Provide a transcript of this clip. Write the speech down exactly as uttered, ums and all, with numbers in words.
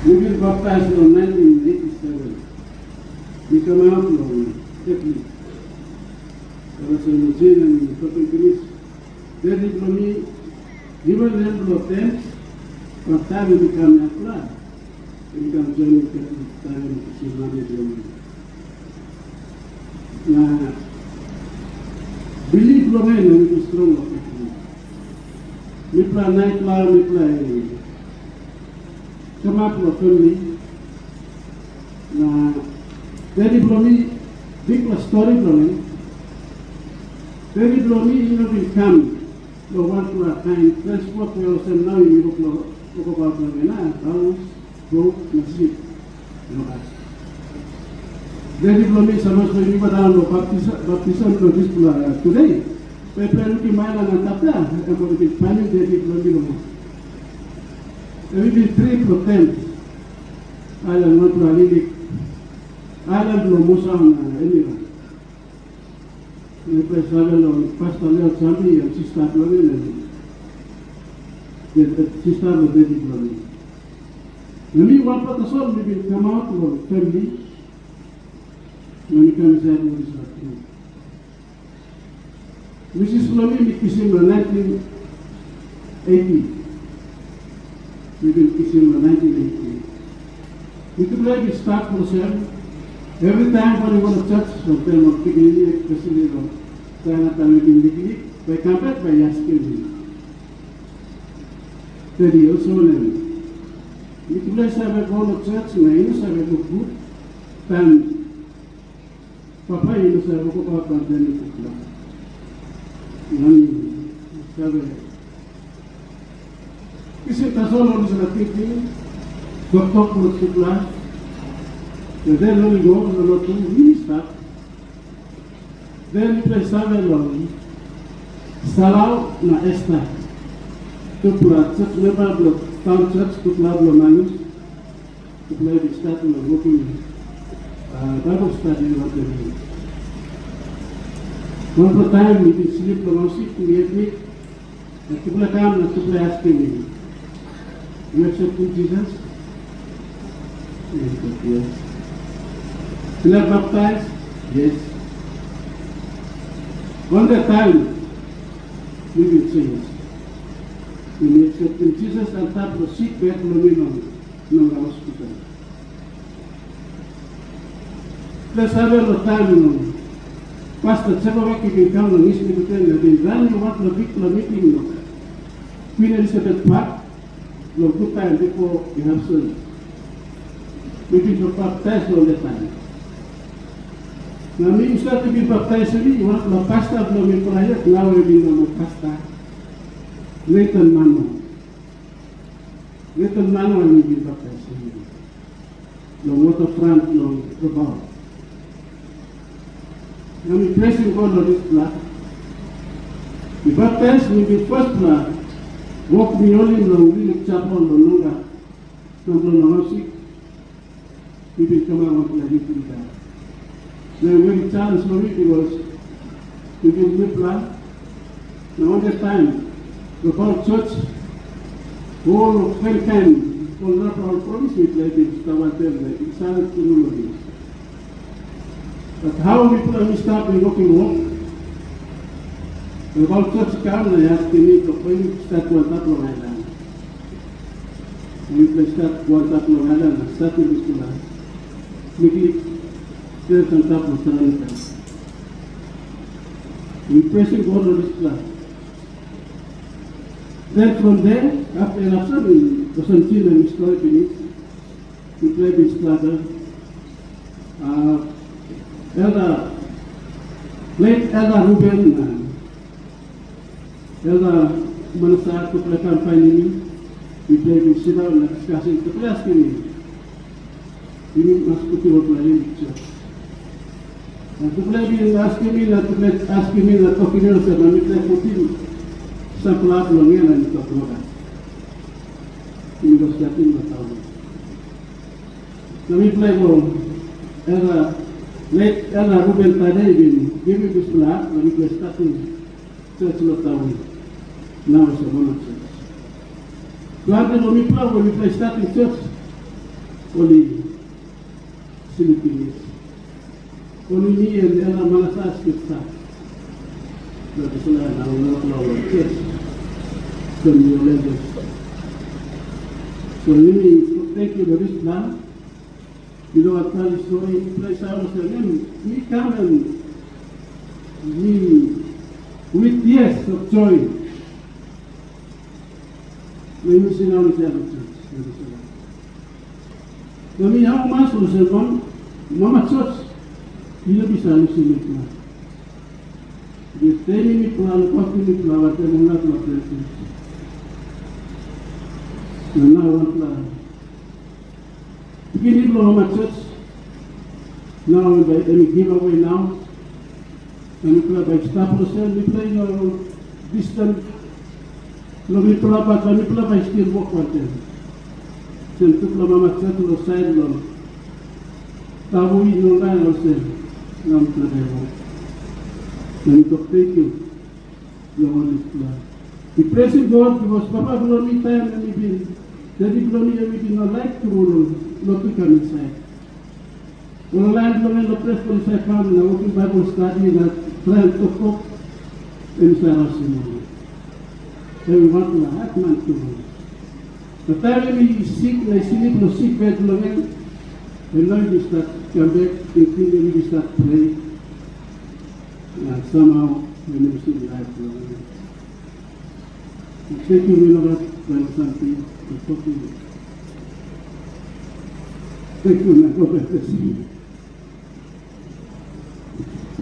Mi bin baptais long nineteen eighty-seven. Mi kamap long Katolik. Olsem Jane em i tokim pinis, dedi bilong mi, given nem bilong Tens, bat taim em i kam yangpela, em i kam join Katolik taim em i kisim mami bilong mi. Na bilip bilong en em i strong long Katolik. Mipela naipela mipela i kamap long famili. Na dedi bilong mi, bikpela stori bilong en, dedi bilong mi i no bin kam long wanpela kain transport we olsem nau yumi wok long wokabaut long en, a haus, bot na sip. Nogat. Dedi bilong mi sapos bai mi go daun long baptism bilong dispela tude, bai bai lukim ailan antap ya, em bai lukim painim dedi bilong mi long. Em i bin trip long Tens, ailan wanpela liklik ailan bilong Musaun na Emiran. Mipela i save long Pasta Leo Chambi, em sista bilong en, em sista bilong dedi bilong en. Na mi wanpela tasol mi bin kamap long famili, na mi kam insait long dispela tru. Misis bilong mi, mi kisim long nineteen eighty. Mi bin kisim long nineteen eighty. Mitupela i bin stap olsem, every time when i go to church, from taim ol pikinini, especially long taim na taim i bin liklik, bai i kam bek bai i askim mi. Dedi olsem wanem, mitupela i save go long church na i no save go gut, taim Papa i no save wokabaut wantaim tupela. Na mi save kisim tasol ol dispela tingting, toktok bilong tupela. Na den ol i go long lotu, mi stap. Den mipela i save long Salau na Esta, tupela church member bilong taun church, tupela bilong Manus. Tupela i bin stat long wokim Baibel stadi wantaim mi. Wanpela taim mi bin slip long haus sik, mi admit, na tupela kam na tupela askim mi, "Yu akseptim Jisas?" Mi tok, "Yes." "Yu laik baptais?" "Yes." Wanpela taim mi bin senis. Mi akseptim Jisas antap long sik bek bilong mi long long hospital. Ples save long taim long Pasta Jekobek i bin kam long East Metropolitan na bin ranim wanpela bikpela miting long Queen Elizabeth Park long gutaim bipo i hap sori. Mi bin tok baptais long dat taim. Na mi husat i bin baptaisim mi, wanpela pasta bilong mipela yet nau em i no moa pasta, Nathan Mano. Nathan Mano em i bin baptaisim mi long waterfront long Rabaul. Na mi presim God long dispela. Mi baptais mi bin firstpela wok mi holim long Wilik Chapel long Nonga, na bilong long hausik. Mi bin kamap wanpela yut lida. Na em weri challenge long mi, bikos mi bin mipela, na wanpela taim Rabaul church, ol kain kain, ol narapela ol promis mipela i bin stap wantaim, na i save tru long mi. Bat hau mipela mi stap i wokim wok, Rabaul church i kam na i askim mi, tok bai mi stap wantaim long ailan. Mipela i stap wantaim long ailan na statim dispela liklik church antap long Tanganyika. Mi presim God long dispela. Then from there, after election, olsem Jim em i stori pinis, mipela i bin struggle. Uh, Elder, late Elder Ruben, uh, Elder Manasa, tupela kam painim mi, mipela i bin sindaun na diskasim, tupela askim mi, yumi mas putim wanpela liklik church. Na tupela i bin askim mi, na tupela askim mi, na tokim mi olsem, na mipela putim sampela hap long en, na mi tok nogat. Yumi go statim long taun. Na mipela i go, Elder, late Elder Ruben Tade i bin givim dispela hap, na mipela i statim church long taun, nau olsem Mama Church. Planti long mipela, wen mipela i statim church, Ol i slip pinis. Ol i mi en ela malasas i stap. Na dispela na ol nokla ol kes. From your leaders. So yumi tenkyu long dispela. Yu no gat plan stori, ples haus na nem, mi kam en mi with tears of joy. Na yumi sindaun insait long church. Na mi amamas olsem, mama church, yu no bisa lusim mipela. Yu tenim mipela, lukautim mipela, wantaim ol narapela ples. Na nau wanpela pikinini bilong mama church, nau em bai em i giveaway nau. Na mipela bai i stap olsem, mipela i no distant long mipela, bat na mipela bai i stil wok wantaim. Sem tupela mama church long sait long Tabu i no lain olsem, na mipela bai wok. Na mi tok tenkyu long ol dispela. Mi presim God, bikos papa bilong mi taim em i bin, dedi bilong mi em i bin no laik tru long lotu kam insait. Ol lain bilong en long ples bilong Saipan na wokim Baibel stadi na traim toktok, em i save rausim ol. Em i wanpela hetman tru. Na taim em i sik na i slip long sik bet bilong en, em nau i bin stat kam bek, tingting em i bin stat prea, na samhau em i lusim laip bilong en. Tenkyu, mi no gat wan samting long tokim. Tenkyu, na God bless you.